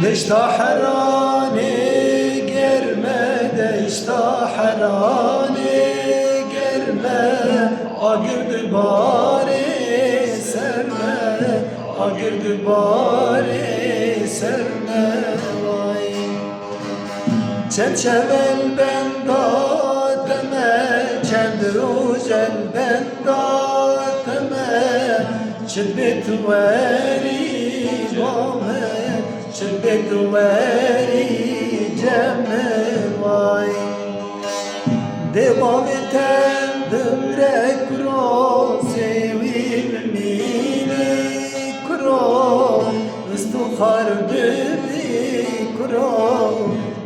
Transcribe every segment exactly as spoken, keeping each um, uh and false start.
Deşta heranê germe, deşta heranê germe, agir dibarê ser me, agir dibarê ser me, vay. Çend şev el benda te me, çend roj el benda te me, çi bê tu werî ba me, çi bê tu werî cem me, vay. Dê bavê te bimre kuro, sêwî bimînî kuro, Îstixar bibî kuro,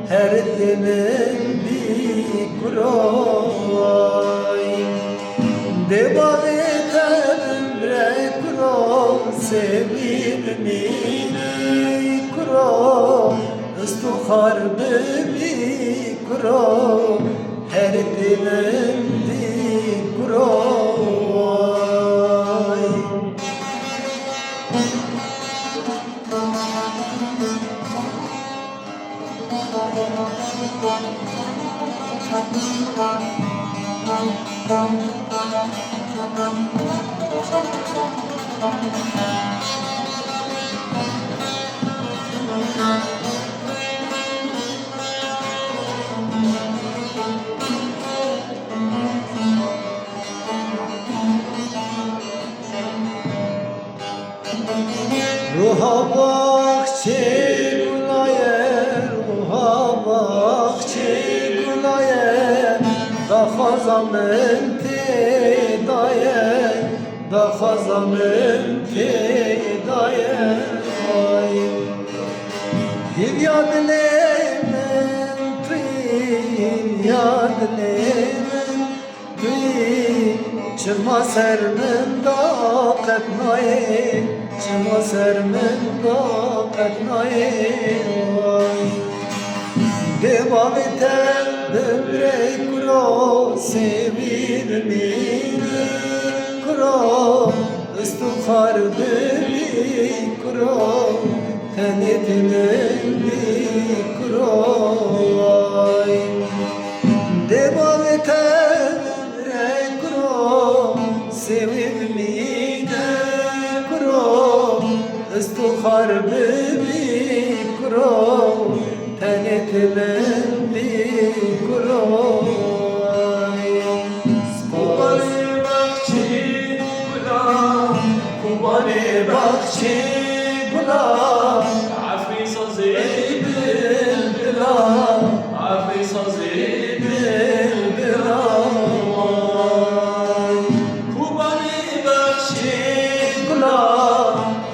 her tim bî kuro. Dê bavê te bimre kuro, sêwî bimînî kuro, îstixar bibî kuro, her tim bî kuro. Ruha baxçê gula ye, ruha baxçê gula ye, daxwaza min tê da ye, daxwaza min tê da ye. Ay. Hîviya dilê min tu yî, hîviya dilê min tu yî, çima ser min da qet nayê, çima ser min da qet nayê, vay. Dê bavê te bimrê kuro, sêwî bimînî kuro, îstixar bibî kuro, tenê tu min bî kuro, vay. Dê bavê te bimrê kuro, sêwî bimîne kuro, îstixar bibî kuro, tenê tu min bî kuro. Kubanê baxçê gula, kubanê baxçê gula, efê sazê bilbila, efê sazê bilbila. Kubanê baxçê gula,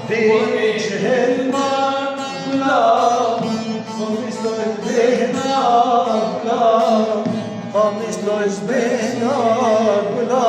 Dê ji hilma gula, xwe ji dor bêhna gula, xwe ji dor bêhna gula.